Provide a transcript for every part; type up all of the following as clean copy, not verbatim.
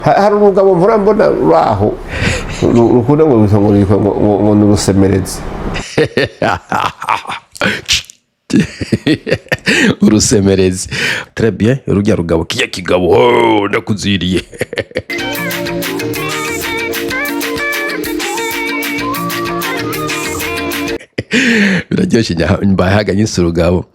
Hari umugabo mpora mbona ruraho rukunda ngo ngo ni urusemerezi. Urusemerezi, très bien. Rujya rugabo, kijya kigabo, oh, ndakuziriye. Biraryoshye mbaye nyise urugabo.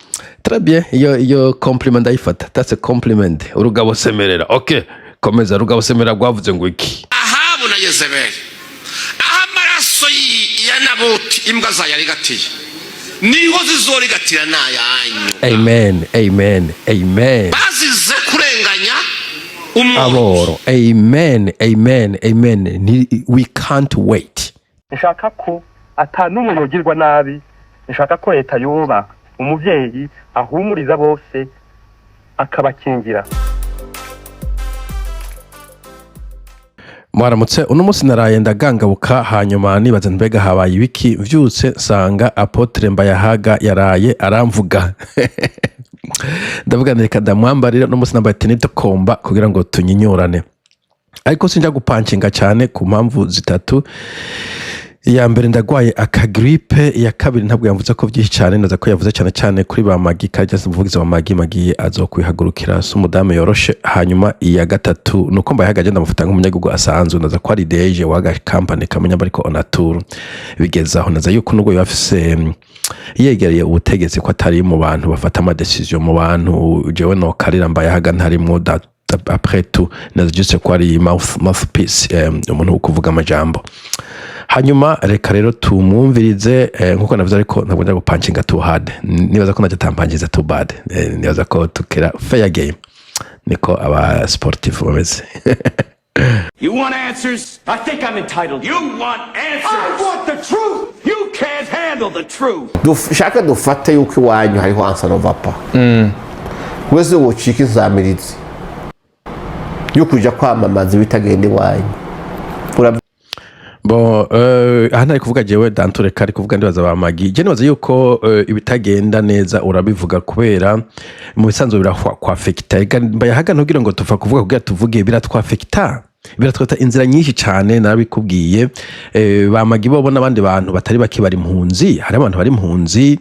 Très bien, iyo compliment ndayifata. That's a compliment. Urugabo semerera. Okay, komeza. Rugabo semerera rwavuze ngo iki? Ahabu na Yezebeli, aho amaraso ya Naboti imbwa zayarigatiye, niho zizorigatira n'ayanyu. Amen, amen, amen. Bazize kurenganya umuntu. Aboro. Amen, amen, amen. We can't wait. Nshaka ko ata n'umwe yogirwa nabi. Nshaka ko leta yoba umuvyeyi ahumuriza bose, akabakingira. Mwaramutse. Uno munsi naraye ndagangabuka, hanyuma nibaza mbega habaye ibiki. Mvyutse nsanga Apôtre Mbayahaga yaraye aramvuga. Ndavuga nti reka ndamwambarira. Uno munsi nambaye tenue de combat kugira ngo tunyinyurane, ariko sinja gupancinga cyane ku mpamvu zitatu. Iya mbere, ndagwaye akagrippe. Iya kabiri, ntabwo yavuze ko byinshi cyane, naza ko yavuze cyane cyane kuri ba Magi, kajya umuvugizi wa Magi. Magi azokwihagurukira, si umudamu yoroshe. Hanyuma iya gatatu nuko Mbayahaga agenda ndamufata nk'umunyagihugu asanzwe. Naza ko ari DG waga company kamenya, ariko onatur bigezaho. Naza yuko nubwo yafise yegereye ubutegetsi, ko atari mu bantu bafata ama décision. Mu bantu jewe no karira Mbayahaga ntarimwo. Après tout, naza juste ko ari mouthpiece, umuntu wo kuvuga amajambo. Hanyuma reka rero tumwumvirize, nkuko navuze, ariko ntabwo njya gupancinga too hard. Nibaza ko najya tampangiza too bad. Nibaza ko tukera fair game, niko aba sportif bameze. You want answers? I think I'm entitled. You want answers? I want the truth! You can't handle the truth! Dushake dufate yuko iwanyu hariho ansanovapa wese wocika insamirizi yo kuja kwamamaza ibitagenda iwanyu. Bon, aha ntari kuvuga jewe dantureka, ari kuvuga ndibaza ba Magi. Je nibaza yuko ibitagenda neza urabivuga, kubera mu bisanzwe birakwafekita. Ega Mbayahaga, ntugira ngo tuva kuvuga kugira tuvuge, biratwafekita, biratwata inzira nyinshi cyane. Narabikubwiye, ba Magi bobo n'abandi bantu batari bake bari impunzi. Hari abantu bari impunzi,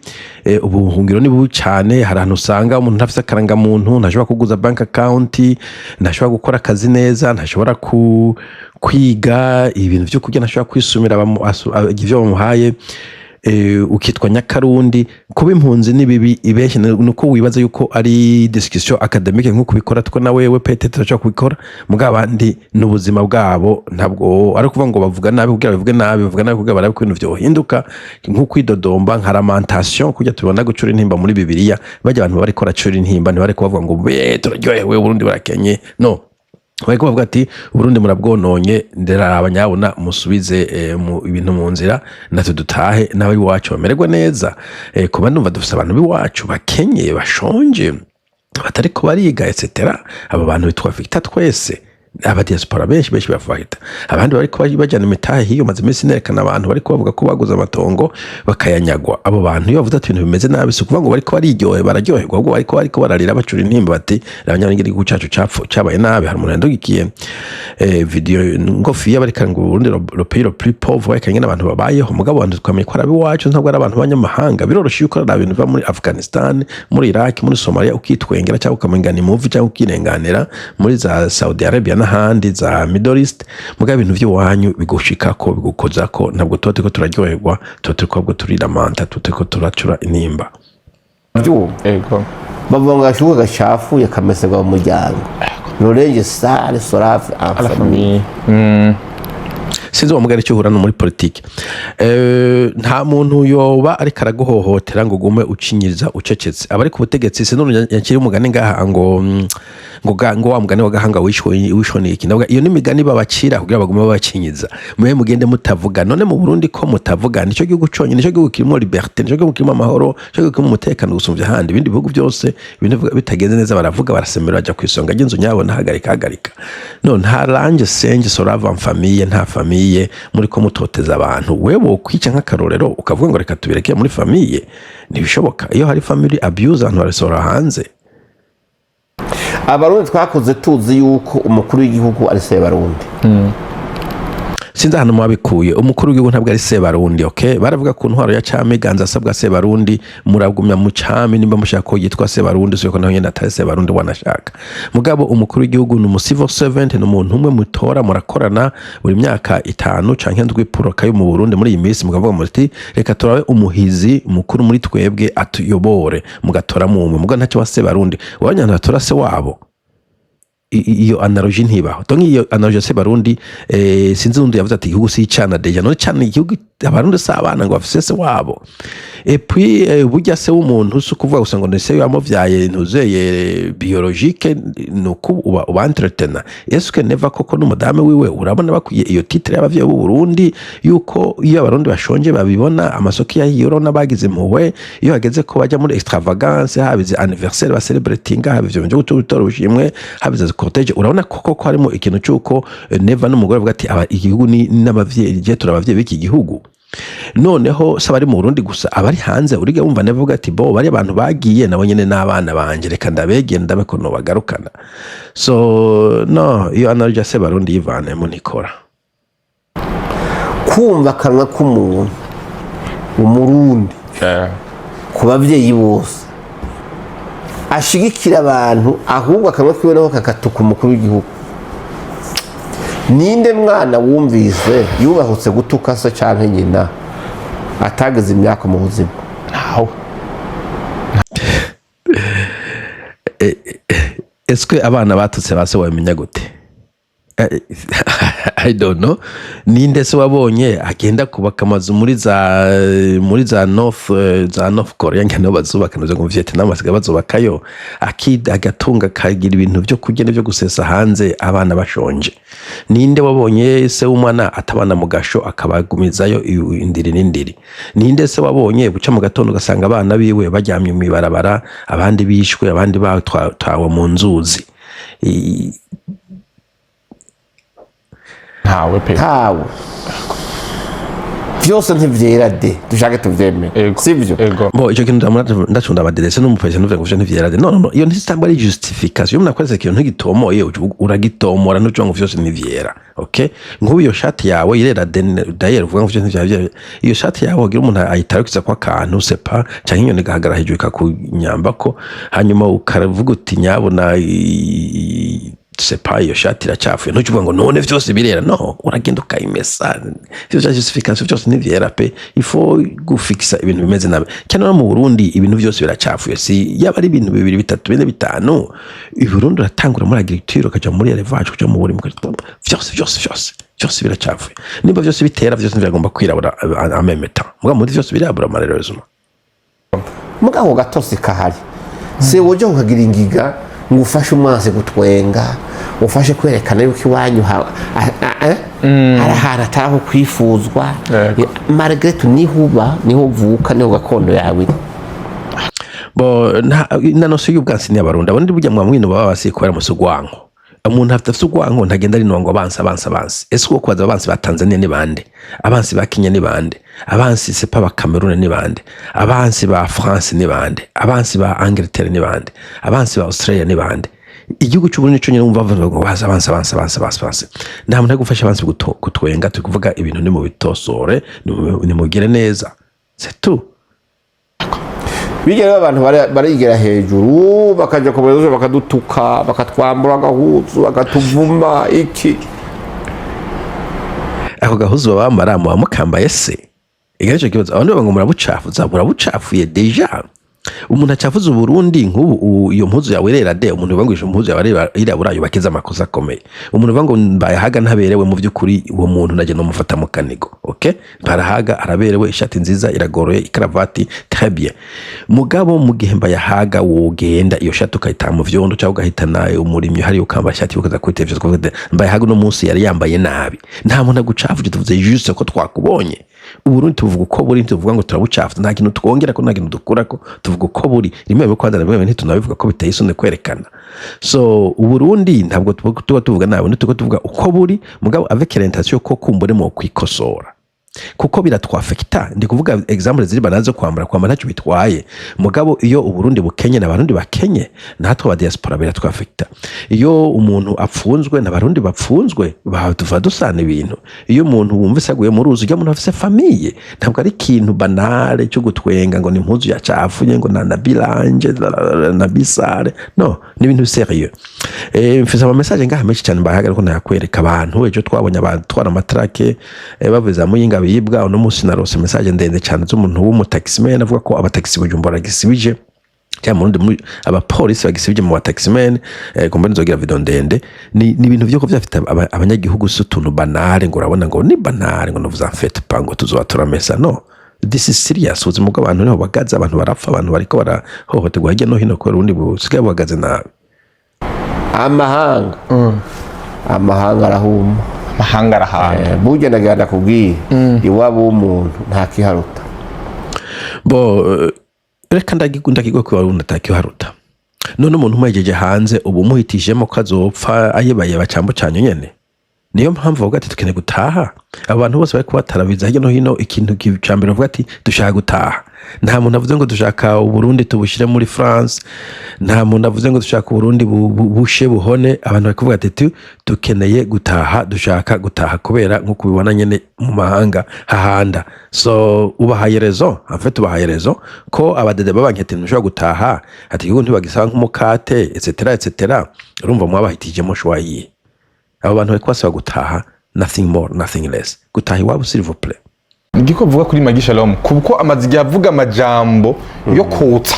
ubuhungiro ni bubi cyane. Hari ahantu usanga umuntu ntafise akarangamuntu, ntashobora kuguza bank account, ntashobora gukora akazi neza, ntashobora kwiga, ibintu byo kurya ntashobora kwisumira, ivyo bamuhaye, ukitwa Nyakarundi. Kuba impunzi ni bibi. Ibenshi nuko wibaza yuko ari discussion académique nkuko ubikora two na wewe peut-être turashobora kubikora, mugabo abandi n'ubuzima bwabo. Ntabwo ari ukuvuga ngo bavuga nabi kugira bavuge nabi, bavuga nabi kugira barabe ko ibintu vyohinduka, nko kwidodomba, nka lamentation, kujya tubona gucura intimba muri Bibiliya. Bajya abantu bariko baracura intimba, ntibariko bavuga ngo be turaryohewe, Burundi burakenye. No bariko bavuga ati Uburundi murabwononye, nderaraba nyabona musubize mu ibintu mu nzira, natwe dutahe n'abo iwacu bamererwa neza. Kuba ndumva dufise abantu b'iwacu bakenye, bashonje, batariko bariga, etc. Abo bantu bitwafita twese. Aba diaspora benshi benshi bafahita, abandi bariko bajyana imitahe hiyo. Maze iminsi nerekana abantu bariko bavuga ko baguze amatongo bakayanyagwa. Abo bantu iyo bavuze ati ibintu bimeze nabi, si ukuvuga ngo bariko bararyoherwa, ahubwo bariko bararira, bacura intimba, bati abanyabwenge igihugu cacu cabaye nabi. Hari umuntu yandugikiye video ngofiya bareka ngo Burundi le pays le plus pauvre, bareka ingene abantu babayeho. Mugabo abantu twamenye ko ari abiwacu, ntabwo ari abantu b'abanyamahanga. Biroroshe yuko ari ibintu biva muri Afghanistan, muri Iraq, muri Somalia, ukitwengera cyangwa ukamenga ni movie, cyangwa ukirenganira muri za Saudi Arabia n'ahandi za Middle East. Mugabo ibintu by'iwanyu bigushikako, bigukozako. Ntabwo tuba turiko turaryoherwa, tuba turiko ahubwo turiramanta, tuba turiko turacura intimba. Byuma. Ego. Bavuga ngo agashuka gacafuye kameserwa mu muryango, le linge sale se lave en la famille. Famille. Sinzi uwo mugari icyo uhura no muri politiki. Nta muntu yoba ariko araguhohotera ngo ugume ucinyiriza ucecetse abari ku butegetsi. Sinzi yakiri umugani ngaha ngo wa mugani wa Gahanga wishwe n'iki. Ndavuga iyo ni imigani babacira kugira bagume babacinyiza, mwe mugende mutavuga. None mu Burundi ko mutavuga, nicyo gihugu conyine, nicyo gihugu kirimo liberté, nicyo gihugu kirimo amahoro, nicyo gihugu kirimo umutekano gusumvya ahandi. Ibindi bihugu byose ibintu bitagenze neza baravuga, barasemera, bajya ku isonga ry'inzu nyabo, hagarika, hagarika. No nta linge sale se lave en famille, nta famille muri ko mutoteza abantu. Wewe wokwica nk'akarorero ukavuga ngo reka tubireke muri famille, ntibishoboka. Iyo hari family abuse, abantu barasohora hanze. Abarundi twakoze tuzi yuko umukuru w'igihugu ari Sebarundi. Sinzi ahantu mwabikuye. Umukuru w'igihugu ntabwo ari Sebarundi, okay? Baravuga ku ntwaro ya cami, ganza asabwa Sebarundi, muragumya mu cami nimba mushaka ko yitwa Sebarundi, siko naho nyene atari Sebarundi wanashaka. Mugabo umukuru w'igihugu ni umu civil servant, ni umuntu umwe mutora, murakorana buri myaka 5 canke 7 puroka yo mu Burundi muri iyi minsi, mukavuga muti: "Reka turabe umuhizi mukuru muri twebwe atuyobore", mugatora umwe. Mugabo ntacyo wa Sebarundi, wabonye batora se wabo. Iyo analogie ntibaho. Donc iyo analogie ya Sebarundi, sinzi undi yavuze ati igihugu si icana déjà none cana igihugu. Abarundi si abana ngo bafise se wabo. Et puis burya se w'umuntu si ukuvuga gusa ngo ni se yamuvyaye ntuzeye biologique, ni uko uba entretena. Est-ce que Neva koko n'umudamu wiwe urabona bakwiye iyo titre y'abavyeyi b'u Burundi, yuko iyo abarundi bashonje babibona, amasoko yahiye urabona bagize impuhwe, iyo hageze ko bajya muri extravagance, haba izi anniversaire bacelebratinga, haba ivyo bintu byo gutora ubushimwe, haba izi cortège, urabona koko ko harimo ikintu cy'uko Neva n'umugore bavuga ati: "Igihugu ni n'abavyeyi, je turi abavyeyi b'iki gihugu"? Noneho se abari mu Burundi gusa, abari hanze, uriga wumva Neva avuga ati: "Bo bari abantu bagiye nabo nyene n'abana banje, reka ndabegere ndabe ko nobagarukana"? So no, iyo analogie ya Sebarundi yivanemo, ntikora. Kumva akanwa k'umuntu, umurundi, ku babyeyi bose ashigikira abantu, ahubwo akanwa kiwe naho kakatuka umukuru w'igihugu. Ninde mwana wumvise yubahutse gutuka se canke nyina atageze imyaka mu buzima? Ntawe. Est-ce abana batutse ba se wabimenya gute? I don't know. Ninde se wabonye agenda kubaka amazu muri za North, za North Korea, ngira niho bazubaka, nazo ngo Vietnam basigaye bazubakayo, agatunga, akagira ibintu byo kurya n'ibyo gusesa hanze, abana bashonje? Ninde wabonye se w'umwana atabana mu gasho, akabagumizayo indiri n'indiri? Ninde se wabonye buca mu gatondo ugasanga abana biwe baryamye mu ibarabara, abandi bishwe, abandi batwawe mu nzuzi? Ntawe pe. Ntawe. Byose ntivyera de, dushake tuvyemere. Sivyo? Ego. Bo icyo kintu ndacunda abaderese n'umupolisi ntuvuge ngo ivyo ntivyera de. No, no, no, iyo ntisitangwa ari justification. Iyo umuntu akoze ikintu ntigitomoye, uragitomora, ntuvuga ngo vyose ntivyera. Okay, nk'ubu iyo shati yawe irera de, d'ailleurs uvuga ngo vyose ntivyera. Iyo shati yawe wagira umuntu ayitarukiza ko akantu sepa canke inyoni igahagarara hejuru ikakunyambako, hanyuma ukavuga uti: "Nyabona sepa iyo shati iracyafuye", ntuce uvuga ngo none vyose birera. No, uragenda ukayimesa. Ivyo vya justification vyose ntivyera pe, il faut gufixa ibintu bimeze nabi cyane. No mu Burundi ibintu vyose biracyafuye, si yaba ari ibintu bibiri, bitatu, bine, bitanu. I Burundi uratangura muri agriculture, ukaja muri élevage, ukaja mu burimyi, vyose vyose vyose vyose biracyafuye. Nimba vyose bitera, vyose ntibiragomba kwirabura en même temps, mugabo muri vyose birabura malheureusement. Mugabo gatosi kahari, se woja ukagira ingiga ngo ufashe umwansi gutwenga, ufashe kwerekana yuko iwanyu hari ahantu atari aho kwifuzwa. Malgré tout niho uba, niho uvuka, niho gakondo yawe iri. Bo na notion y'ubwansi ni abarundi abarundi burya mwamwino baba basikora musi ugwanko. Umuntu afite ugwanko ntagenda ari ngo abansi, abansi, abansi. Ese uwo kubaza abansi ba Tanzania ni bande, abansi ba Kenya ni bande, abansi sepa ba Cameroon ni bande, abansi ba France ni bande, abansi ba Angleterre ni bande, abansi ba Australia ni bande? Igihugu cy'Uburundi cyo nyine wumva bavuga ngo baza abansi, abansi, abansi, abansi, abansi. Nta muntu ari gufasha abansi gutwenga. Turi kuvuga ibintu ni mu bitosore, nimugire neza, c'est tout. Bijya rero abantu barigera hejuru bakaja ku bayobozi, bakadutuka, bakatwambura agahuzu, bakatuvuma iki. Ako gahuzu baba bambara muba mukambaye se? Ega nicyo kibazo. Abantu bavuga ngo murabucafuza, murabucafuye déjà. Umuntu acafuza Uburundi nk'ubu iyo mpuzu yawe irera de. Umuntu uvuga ngo iyo mpuzu yawe irabura yubakiza amakosa akomeye. Umuntu uvuga ngo Mbayahaga ntaberewe, mu by'ukuri uwo muntu najya nomufata mu kanigo. Okay, Mbayahaga araberewe, ishati nziza iragoroye, ikaravati très bien. Mugabo mu gihe Mbayahaga wogenda iyo shati ukayitaha mu vyondo, cyangwa ugahitana umurimyi hari ukambara ishati ukaza kuri televiziyo ukavuga ati: "Mbayahaga uno munsi yari yambaye nabi", nta muntu agucafuje. Tuvuze juste ko twakubonye. Uburundi tuvuga uko buri, tuvuga ngo turabucafuza. Nta kintu twongera ko, nta kintu dukurako, tuvuga uko buri. Rimwe rimwe kwanza rimwe ntitunabivuga ko biteye isoni kwerekana. So Uburundi ntabwo tuba tuvuga nabi, tuba tuvuga uko buri, mugabo avec l'intention ko kumbure mu kwikosora. Kuko biratwafekita. Ndi kuvuga exemple ziri banazo, kwambara ntacyo bitwaye, mugabo iyo Uburundi bukenye n'Abarundi bakenye, natwe aba diaspora biratwafekita. Iyo umuntu apfunzwe n'Abarundi bapfunzwe, tuva dusana ibintu. Iyo umuntu wumvise aguye mu ruzi, ujya umuntu afise famille, ntabwo ari ikintu banale cyo gutwenga ngo ni impuzu yacafuye, ngo na bilanje na bisare. No, ni ibintu sérieux. Mfise ama message ngaha menshi cyane mbahaga, ariko ntayakwereka abantu. Ejo twabonye abatwara amatrake bavuze za Muyinga bibwa. Uno munsi narose message ndende cyane z'umuntu w'umutaximan avuga ko abataxi Bujumbura gisibije, cyangwa mu Burundi abapolisi bagisibije mu bataximen. Kumbe nzogira video ndende. Ni ibintu vyo ko vyafite abanyagihugu, si utuntu banale ngo urabona ngo ni banale, ngo ne vous en faites pas, ngo tuzoba turamesa. No, this is serious. Ubuzima bw'abantu niho bagaze, abantu barapfa, abantu bariko barahohoterwa hirya no hino kubera ubundi busigaye buhagaze nabi. Amahanga, amahanga arahuma. Amahanga arahanga. Burya ndagira ndakubwiye, iwabo w'umuntu nta kiharuta. Bo reka ndagigwe ko warundi atakiharuta. None umuntu umuhejeje hanze, ubu umuhitishemo ko azopfa ayebayeba cambo canyu nyene. Niyo mpamvu bavuga ati dukeneye gutaha. Abantu bose bari kubatarabiza hirya no hino, ikintu ca mbere bavuga ati dushaka gutaha. Nta muntu avuze ngo dushaka Uburundi tubushyire muri France, nta muntu avuze ngo dushaka Uburundi bushe buhone. Abantu bari kuvuga ati dukeneye gutaha, dushaka gutaha, kubera nk'uko ubibona nyene mu mahanga hahanda. So ubahaye raison, en fait ubahaye raison ko abadede babanki ati ntushobora gutaha, ati igihugu ntibagisaba nk'umukate, etc etc. Urumva mwabahitijemo choix yihe? Abo bantu bari kubasaba gutaha, nothing more, nothing less, gutaha iwabo, s'il vous plaît. Nigiko vuga kuri Magi Shalom, kuko amaze igihe avuga amajambo yo kotsa.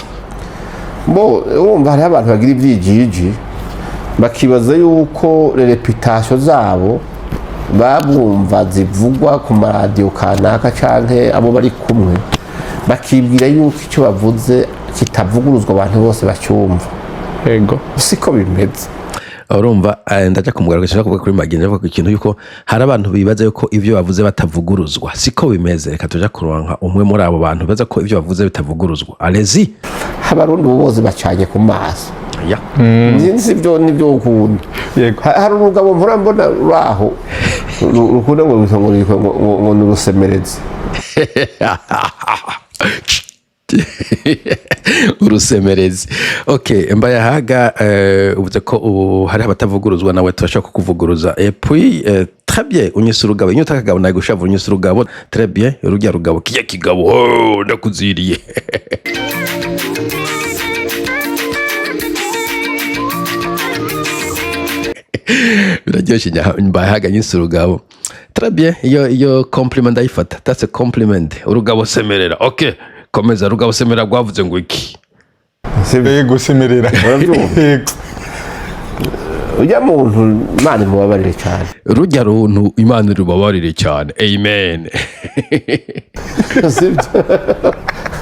Bo wumva hariho abantu bagira ibyijiji, bakibaza yuko réputation zabo babumva zivugwa ku maradiyo kanaka canke abo bari kumwe, bakibwira yuko icyo bavuze kitavuguruzwa, abantu bose bacyumva. Siko bimeze. Urumva ndaja kumugaruka, nshaka kuvuga kuri Magi, ndavuga ku kintu yuko hari abantu bibaza yuko ivyo bavuze batavuguruzwa. Siko bimeze. Reka tuja kuronka umwe muri abo bantu bibaza ko ivyo bavuze bitavuguruzwa. Allez-y. Abarundi ubu bose bacanye ku maso. Ya. Nzi nibyo ukunda. Hari urugabo mpora mbona ruraho rukunda ngo ni urusemerezi. Urusemerezi. Okay, Mbayahaga, uvuze ko ubu hari abatavuguruzwa, nawe turashaka kukuvuguruza. Et puis très bien, unyise urugabo, inyota kagabo nagushavu, unyise urugabo, très bien, urujya rugabo kiya kigabo, oh, ndakuziriye. Biraryoshye. Mbayahaga nyise urugabo, très bien. Iyo compliment ndayifata, that's a compliment. Urugabo semerera. Okay, komeza. Rugabo semerera rwavuze ngo iki? Yego, semerera. Urabyumva? Yego. Ujya muntu, Imana imubabarire cyane. Rujya runtu, Imana irubabarire cyane, amen. Sibyo,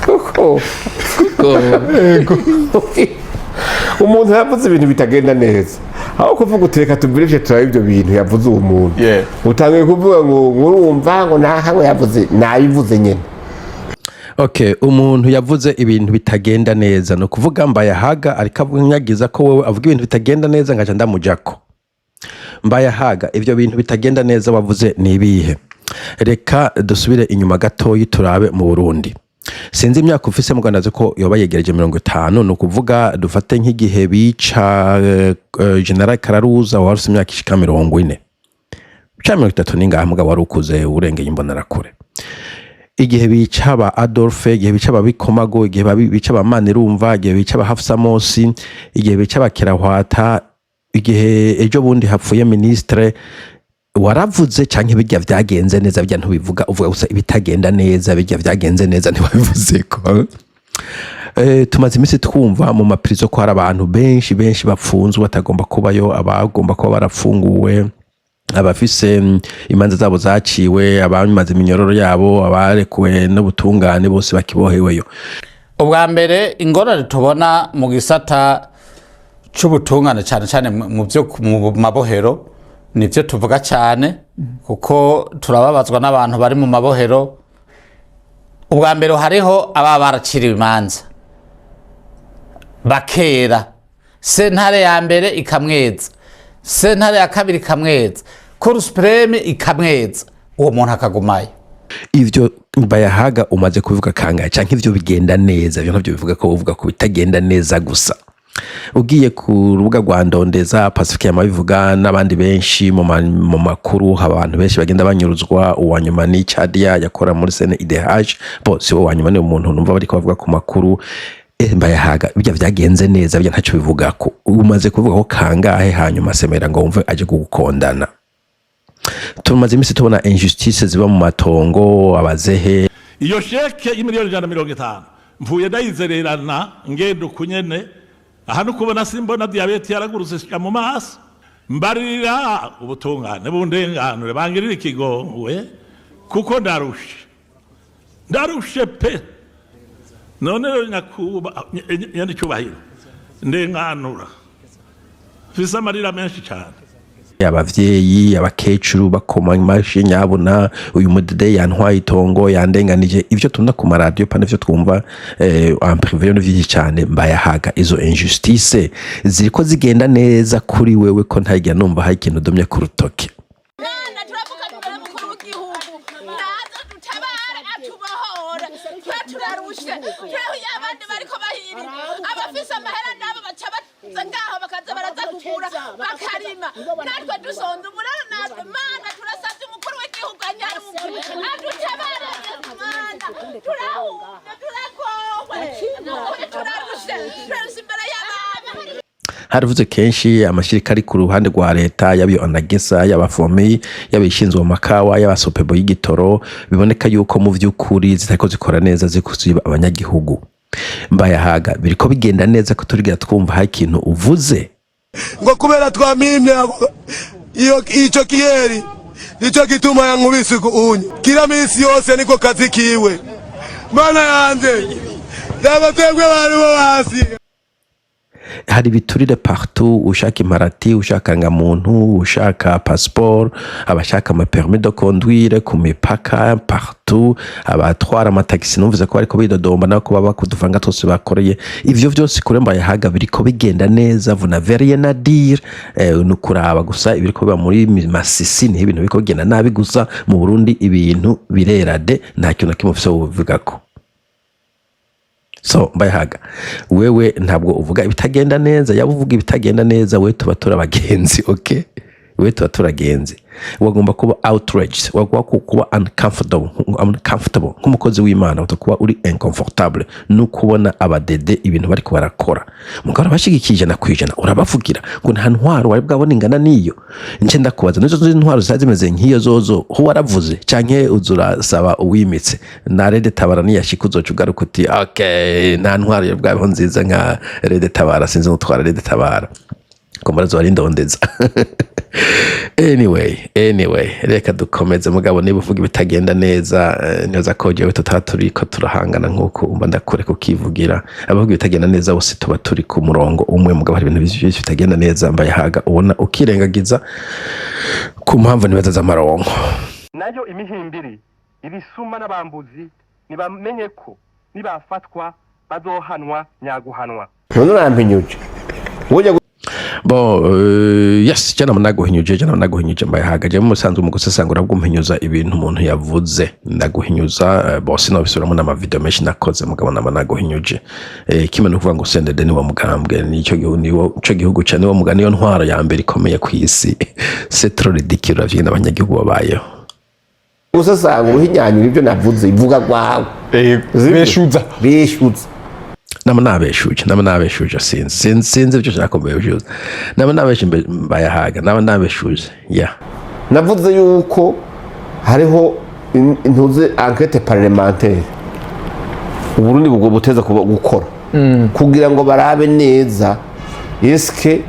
kuko umuntu yavuze ibintu bitagenda neza, aho kuvuga uti reka tubwire turabe ibyo bintu yavuze uwo muntu, utangiye kuvuga ngo urumva ngo naka ngo yavuze, nabivuze nyine. Okay, umuntu yavuze ibintu bitagenda neza, ni ukuvuga Mbayahaga ariko avuga ko wowe avuga ibintu bitagenda neza, ngaca ndamujako. Mbayahaga, ibyo bintu bitagenda neza wavuze ni ibihe? Reka dusubire inyuma gatoyi turabe mu Burundi. Sinzi imyaka ufise mu Rwanda, ko yoba yegereje 50. Ni ukuvuga dufate nk'igihe bica General Kararuza, wari ufise imyaka ishika 40 canke 30 ningahe, mugabo wari ukuze urengeye imbonerakure. Igihe bica ba Adolphe, igihe bica ba Bikomago, igihe bica ba Manirumva, igihe bica ba Hafsa Mosi, igihe bica ba Kirahwata, igihe ejo bundi hapfuye ministre, waravuze canke bijya vyagenze neza bijya ntubivuga, uvuga gusa ibitagenda neza? Bijya vyagenze neza ntiwabivuze ko. Tumaze iminsi twumva mu maprison ko hari abantu benshi benshi bapfunzwe batagomba kubayo, abagomba kuba barafunguwe, abafise imanza zabo zaciwe, abamaze iminyororo yabo, abarekuwe n'ubutungane, bose bakiboheweyo. Ubwa mbere, ingorane tubona mu gisata c'ubutungane, cyane cyane mu byo mu mabohero, nibyo tuvuga cyane kuko turababazwa n'abantu bari mu mabohero. Ubwa mbere, hariho ababa baraciriwe imanza bakera, sentare ya mbere ikamweza, sentare ya kabiri ikamweza, cour suprême ikamweza, uwo muntu akagumayo. Ivyo Bayahaga umaze kubivuga kangahe? Canke ivyo bigenda neza, ivyo ntavyo bivuga, ko uvuga ku bitagenda neza gusa. Ugiye ku rubuga rwa Ndondeza Pacifique yamabivuga n'abandi benshi mu makuru, abantu benshi bagenda banyuruzwa. Uwa nyuma ni Chadia yakora muri CNIDH. Bo si wo wa nyuma, ni umuntu numva bariko bavuga ku makuru. Mbayahaga, bijya vyagenze neza bijya ntacyo bivuga, ko umaze kuvuga ko kangahe? Hanyuma semera ngo wumve aje kugukondana. Tumaze iminsi tubona injustice ziba mu matongo, abazehe. Iyo chèque y'imiliyoni 150 mvuye ndayizererana, ngenda ukunyene aha nukubona simbona, diyabete yaragurutse shika mu maso. Mbarira ubutungane bundenganure, bangirira ikigongwe kuko ndarushe, ndarushe pe. None rero nyakuba nyacyubahiro, ndenganura, mfise amarira menshi cyane. Abavyeyi, abakecuru bakoma amashi: "Nyabuna, uyu mudede yantwaye itongo, yandenganije." Ivyo tubona ku maradiyo pana ivyo twumva en privé ni vyinshi cyane. Mbayahaga, izo injustice ziriko zigenda neza kuri wewe, ko ntagiye numva hari ikintu udomye ku rutoke? Mana, turavuga imbere mukuru w'igihugu naza dutabare, atubohore. Twe turarushe, twehuye abandi bariko bahirira. Abafise amahera nabo baca baza ngaho, bakaza baraza kugura bakarima, natwe dusonza umuraro. Natwe, Mana, turasavye umukuru w'igihugu anyaruke adutabare. Mana, turahumye, turagowe, nukuri turarushe, turarushe imbere y'abami. Haravuze kenshi amashirika ari ku ruhande rwa leta, yaba iyo ANAGESSA, yaba FOMI, yaba ishinzwe mu makawa, yaba SOPEBU y'igitoro, biboneka yuko mu vy'ukuri zitariko zikora neza, zikuziba abanyagihugu. Mbayahaga, biriko bigenda neza ko turigira twumva hari ikintu uvuze? Ngo kubera twamimye iyo ico kiyeri, nico gituma yankubise unye. Kila minsi yose niko kazi kiwe. Mana yanje, yaba twebwe bari bo hasi. Hari ibiturire partout: ushaka imparati, ushaka ngamuntu, ushaka passeport, abashaka ama permis de conduire ku mipaka partout, abatwara amatagisi numvise ko bariko bidodomba nabo ko baba kudufanga twose bakoreye. Ivyo vyose kure Mbayahaga biriko bigenda neza, vous n'avez rien à dire. Ni ukuraba gusa ibiriko biba muri Masisi, niho ibintu biriko bigenda nabi gusa. Mu Burundi ibintu birera de, nta kintu na kimwe ufise wobivugako. So Mbayahaga, wewe ntabwo uvuga ibitagenda neza. Yaba uvuga ibitagenda neza, we tuba turi abagenzi, okay? We tuba turagenzi. Wagomba kuba outraged, wagomba kuba uncomfortable, uncomfortable nk'umukozi w'Imana. Wagomba kuba uri inconfortable no kubona abadede ibintu bariko barakora. Mugabo urabashigikiye 100%, urabavugira ngo nta ntwaro wari bwabona ingana n'iyo. Nce ndakubaza, nizo ntwaro zari zimeze nk'iyo zozo ho waravuze, canke uzurasaba uwimitse na RED Tabara niyashika uzoca ugaruka uti: "Okay, nta ntwaro yari bwabeho nziza nka RED Tabara"? Sinzi ngutwara RED Tabara ko murazo wari ndondeza. Anyway, reka dukomeze. Mugabo niba uvuga ibitagenda neza, neza ko jewe tutaba turiko turahangana nk'uko umva ndakureka ukivugira. Abavuga ibitagenda neza bose tuba turi ku murongo umwe. Mugabo hari ibintu byinshi bitagenda neza, Mbayahaga, ubona ukirengagiza ku mpamvu nibaza z'amaronko. Nayo imihimbiri, ibisuma n'abambuzi ntibamenye ko nibafatwa bazohanwa nyaguhanwa. None urampinyuje ujya? Bon, yes, jana naguhinyuje, jana naguhinyuje, Mbayahaga. Je musanzwe mu gusesangura bw'umpinyuza ibintu umuntu yavuze, ndaguhinyuza. Bon, sinobisubiramo n'amavideo menshi nakoze, mugabo nama naguhinyuje. Kimwe no kuvuga ngo CNDD niwo mugambwe, nico gihugu, niwo ico gihugu ca niwo mugani, niyo ntwaro ya mbere ikomeye ku isi. C'est trop ridicule uravyina abanyagihugu babayeho. Gusesangura uhinyanyura ibyo navuze, ivuga rwawe. Beshuza. Beshuza. Nama nabeshuje, nama nabeshuje. Sinzi ibyo nshaka kubeshuza. Nama nabeshe, Mbayahaga, nama nabeshuje, yeah. Navuze yuko hariho intuze enquête parlementaire Uburundi bwo buteza kuba gukora kugira ngo barabe neza eske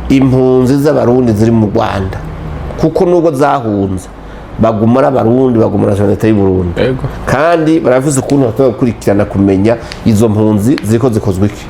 impunzi z'Abarundi ziri mu Rwanda, kuko nubwo zahunze baguma ari Abarundi, baguma na leta y'u Burundi. Kandi baravuze ukuntu bataba gukurikirana kumenya izo mpunzi ziriko zikozwe iki.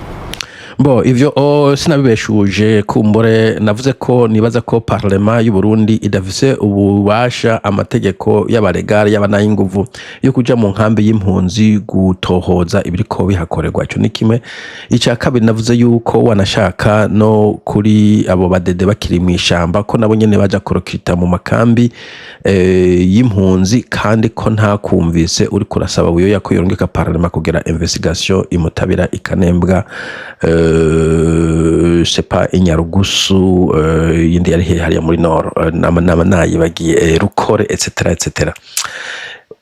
Bo ivyo oh, sinabibeshuje. Kumbure navuze ko nibaza ko parlement y'u Burundi idafise ububasha, amategeko y'abaregare y'abanayinguvu yo kuja mu nkambi y'impunzi gutohoza ibiriko bihakorerwa. Ico ni kimwe. Ica kabiri, navuze yuko wanashaka no kuri abo badede bakiri mw'ishamba ko nabo nyene baja kurokita mu makambi y'impunzi, kandi ko nta kumvise uri kurasaba Buyoya ko yorungika parlement kugira investigation imutabira ikanembwa, c'est pas Inyarugusu, yindi yari hariya muri nord, nama nayibagiye, Rukore, etc etc.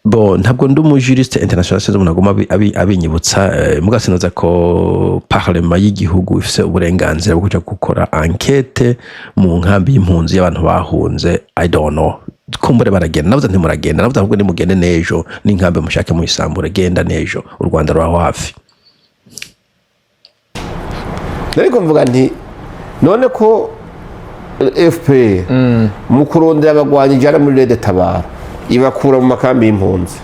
Bon, ntabwo ndi umujuriste international, sinzi umuntu aguma abinyibutsa. Muga sinoza ko parlement y'igihugu ifise uburenganzira bwo kuja gukora enquête mu nkambi y'impunzi y'abantu bahunze. I don't know, kumbure baragenda. Navuze ntimuragenda, navuze ahubwo nimugende n'ejo n'inkambi mushake muyisambure. Genda n'ejo, u Rwanda ruraho hafi. Ariko mvuga nti none ko FPR mu kurondera abagwanyi ijana muri RED Tabara ibakura mu makambi y'impunzi,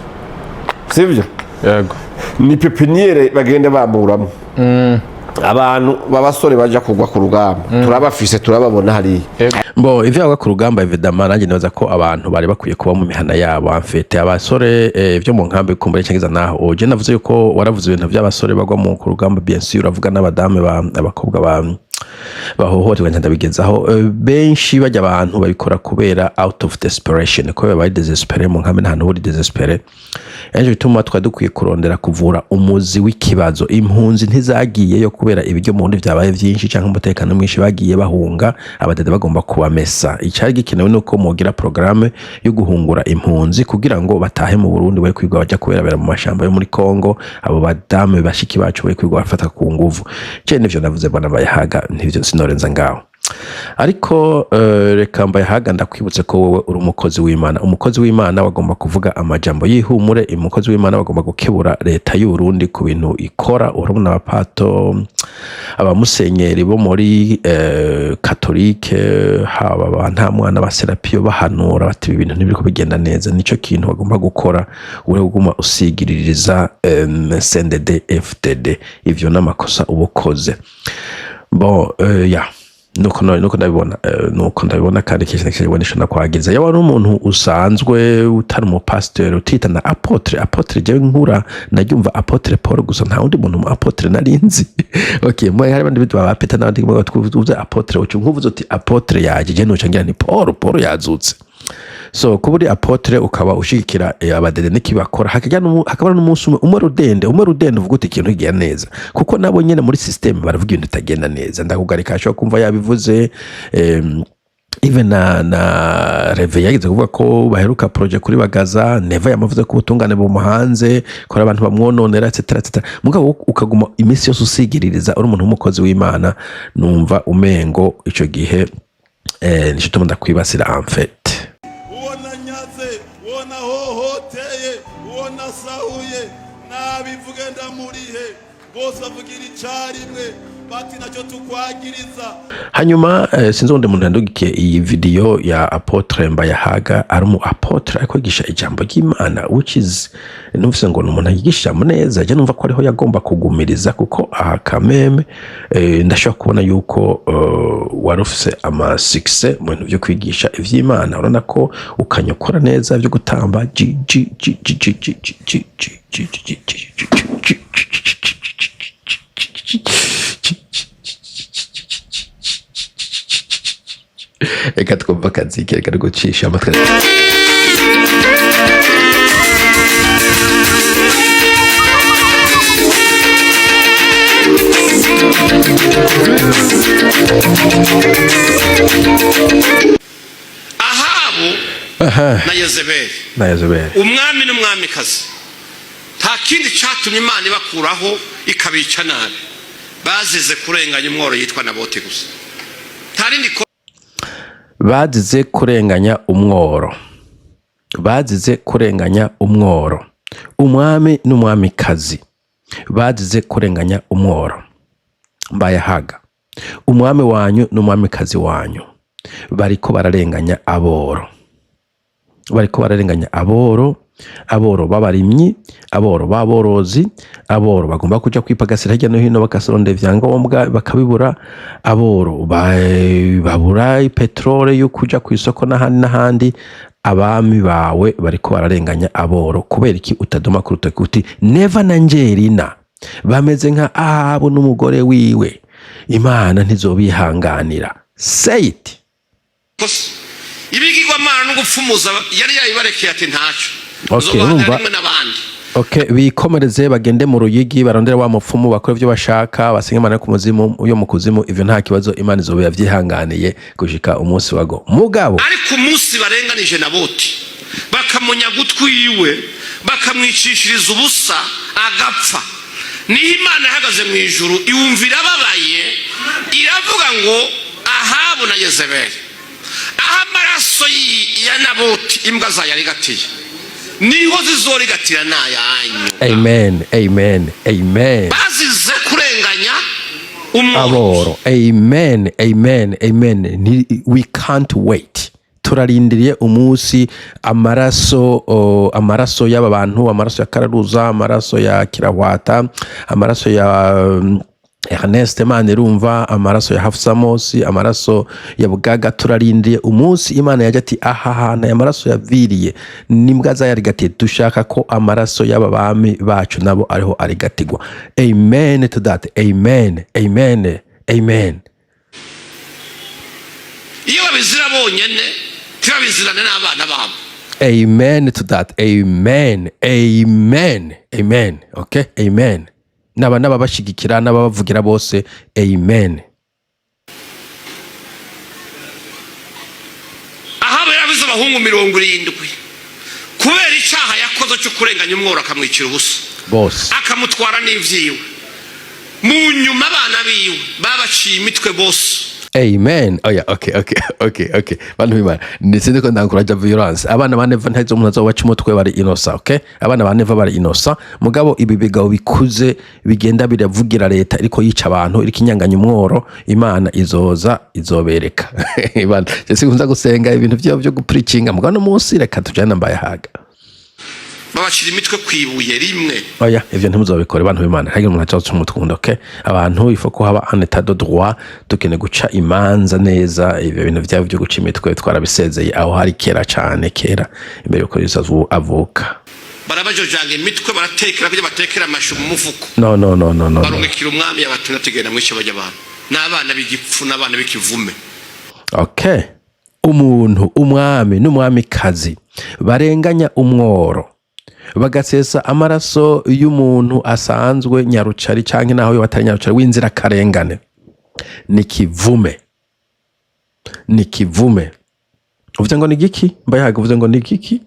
sibyo? Yego. Ni pépinière bagenda bamuramo abantu b'abasore baja kugwa ku rugamba. Turabafise, turababona hariya. Bo ivyo bavuga ku rugamba, évidemment nanjye nibaza ko abantu bari bakwiye kuba mu mihana yabo, en fait abasore vyo mu nkambi kumbure cyangwa naho. Je navuze yuko waravuze ibintu by'abasore bagwa mu ku rugamba, bien sûr uravuga n'abadame ba abakobwa ba bahohoterwa, ndabigezaho. Benshi bajya abantu babikora kubera out of desperation, kubera bari désespéré mu nkambi. Nta uri désespéré ejo bituma twari dukwiye kurondera kuvura umuzi w'ikibazo. Impunzi ntizagiyeyo kubera ibiryo mu Burundi vyabaye vyinshi canke umutekano mwinshi. Bagiye bahunga abadede bagomba kubamesa. Icari gikenewe nuko mugira programme yo guhungura impunzi kugira ngo batahe mu Burundi, bari kwigwa baja kuberabera mu mashamba yo muri Congo. Abo badame bashiki bacu bari kwigwa bafata ku nguvu. Ce nivyo navuze, bwana Bayahaga, ntivyo sinorenza ngaho. Ariko reka Mbayahaga ndakwibutse ko wowe uri umukozi w'Imana. Umukozi w'Imana bagomba kuvuga amajambo y'ihumure. Umukozi w'Imana bagomba gukebura leta y'u Burundi ku bintu ikora. Urabona abapato, abamusenyeri bo muri katolike, haba ba nta mwana ba Serapiyo, bahanura bati ibi bintu ntibiriko bigenda neza. Nico kintu bagomba gukora, ure kuguma usigiririza CNDD FDD. Ivyo n'amakosa uba ukoze. Bon, ya nuko ndabibona, kandi kenshi na kenshi ndabona nakwagiza yaba ari umuntu usanzwe utari umupasiteri, utita na apôtre. Apôtre, jewe nkura naryumva apôtre Paul gusa, nta wundi muntu mu apôtre nari nzi. Okay, mwe hari abandi bitwa ba Peter n'abandi twavuze apôtre. Ucu nkuvuze uti apôtre yaje, je noca ngira ni Paul, Paul yazutse. So kuba uri apôtre ukaba ushigikira abadede n'ikibakora, hakaba n'umunsi umwe umwe rudende uvuga uti ikintu kigenda neza, kuko nabo nyene muri système baravuga ibintu bitagenda neza. Ndakugarika, ashobora kumva yabivuze. Even na Reve yageze kuvuga ko baheruka projet kuri Bagaza. Neva yamavuze ko ubutungane bumuhanze, ko abantu bamwononera, etc etc. Mugabo ukaguma iminsi yose usigiririza uri umuntu w'umukozi w'Imana, numva umengo ico gihe nico tuma ndakwibasira, en fait. Uwo nanyaze, uwo nahohoteye, uwo nasahuye, nabivuge ndamurihe. Bose bavugira icarimwe bati nacyo tukwagiriza. Hanyuma sinzi uwundi muntu yandugikiye iyi video ya apôtre Mbayahaga, ari umu apôtre ariko yigisha ijambo ry'Imana, which is numvise ngo ni umuntu yigisha ijambo neza. Je numva ko ariho yagomba kugumiriza, kuko aha kameme ndashobora kubona yuko wari ufise ama succès mu bintu vyo kwigisha ivy'Imana. Urabona ko ukanyukora neza vyo gutamba g g g g g g g g g g g g g g g g g. Reka twumva akaziki, reka gucisha amatwi. Ahabu na Yezebeli. Na Yezebeli. Umwami n'umwamikazi, nta kindi cyatumye Imana ibakuraho ikabica nabi, bazize kurenganya umworo yitwa Naboti gusa, nta rindi. Bazize kurenganya umworo, bazize kurenganya umworo. Umwami n'umwamikazi bazize kurenganya umworo. Mbayahaga, umwami wanyu n'umwamikazi wanyu bariko bararenganya aboro, bariko bararenganya aboro. Aboro b'abarimyi, aboro b'aborozi, aboro bagomba kuja kwipagasira hirya no hino bakasoronda ivyangombwa bakabibura, aboro babura petrole yo kuja ku isoko n'ahandi n'ahandi. Abami bawe bariko bararenganya aboro. Kubera iki utadoma ku rutoki uti Neva na Njerina bameze nka Ahabu n'umugore wiwe, Imana ntizobihanganira? Say it. Kosa ibigirwamana no gupfumuza yari yabibarekeye, ati ntacyo Okay, nzobahanira urumva. rimwe n'abandi. Okay, bikomereze, bagende mu Ruyigi, barondere wa mupfumu, bakore ibyo bashaka, basenge Imana yo ku muzimu, yo mu kuzimu. Ivyo nta kibazo, Imana izoba yavyihanganiye gushika umunsi wago. Mugabo Ariko umunsi barenganije Naboti, bakamunyaga utwiwe, bakamwicishiriza ubusa agapfa, niho Imana ihagaze mu ijuru iwumvira ababaye, iravuga ngo Ahabu na Yezebeli, aho amaraso ya Naboti imbwa zayarigatiye, niho zizorigatira n'ayanyu. Amen, amen, amen. Bazize kurenganya umworo. Aboro. Amen, amen, amen. We can't wait. Turarindiriye umunsi amaraso, amaraso y'aba bantu, amaraso ya Kararuza, amaraso ya Kirahwata, amaraso ya Ernest Manirumva, amaraso ya Hafsa Mosi, amaraso ya Bugaga. Turarindiriye umunsi Imana yaje ati aha hantu aya maraso yaviriye n'imbwa zayarigatiye, dushaka ko amaraso y'aba bami bacu nabo ariho arigatigwa. Amen to that. Amen, amen, amen. Iyo babizira bonyene, ntibabizirane n'abana babo. Amen to that. Amen, amen, amen. Okay, amen. Naba n'ababashigikira n'ababavugira bose, amen. Ahabu yarabize abahungu 70 kubera icyaha yakoze cyo kurenganya umworo, akamwicira ubusa, bose, akamutwara n'ivyiwe. Mu nyuma abana biwe babaciye imitwe bose. Amen. Oh yeah, okay. Bantu b'Imana, ndetse ko ndankuraja violence. Abana ba Neva ntazo umuntu azobaca umutwe, bari innocent, okay? Abana ba Neva bari innocent. Mugabo ibi bigabo bikuze bigenda biravugira leta iriko yica abantu, iriko inyanganya umworo, Imana izoza izobereka. Imana, je sikunza gusenga ibintu vyo gupreachinga, mugabo no munsi reka tujane mbaye haga. Babacira imitwe ku ibuye rimwe. Oya, ivyo ntimuzobikore, bantu b'Imana. Ntihagire umuntu aca umutwe wundi, okay? Abantu, il faut ko haba un état de droit, dukeneye guca imanza neza. Ivyo bintu vyabo vyo guca imitwe twarabisezeye, aho hari kera cane, kera imbere yuko Yesu avuka. Barabajojanga imitwe, baratekera kugira batekera amashu mu mufuko. No, no, no, no, no, no. Barungikira umwami yabatumye, tugenda mwishe bajya abantu n'abana b'igipfu n'abana b'ikivume. Okay, umuntu umwami n'umwamikazi barenganya umworo, bagasesa amaraso y'umuntu asanzwe nyarucari, canke naho yoba atari nyarucari, w'inzirakarengane, ni kivume, ni kivume. Uvuze ngo ni giki? Mbayahaga, uvuze ngo ni giki?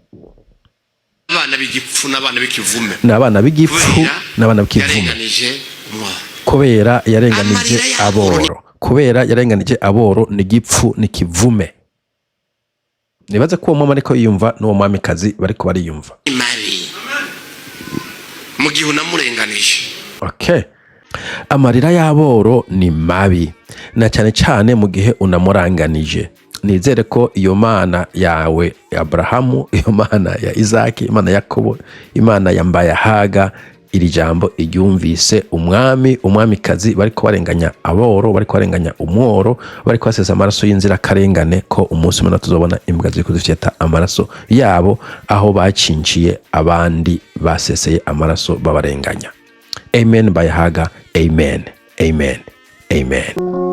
Abana b'igipfu n'abana b'ikivume. Ni abana b'igifu Kubera n'abana b'ikivume. yarenganije umworo. Kubera yarenganije Amarira y'aboro. aboro. Kubera yarenganije aboro, ni gipfu, ni kivume. Nibaze ko uwo mwami ariko yiyumva n'uwo mwamikazi bariko bariyumva. Ni mabi mu gihe unamurenganije. Okay, amarira y'aboro ni mabi, na cyane cyane mu gihe unamuranganije. Nizere ko iyo Mana yawe ya Aburahamu, iyo Mana ya Izaki, Imana ya Yakobo, Imana ya Mbayahaga, iri jambo iryumvise. Umwami, umwamikazi bariko barenganya aboro, bariko barenganya umworo, bariko basesa amaraso y'inzirakarengane, ko umunsi umwe tuzobona imbwa ziriko zifyeta amaraso yabo aho bacinciye abandi baseseye amaraso babarenganya. Amen. Mbayahaga, amen, amen, amen.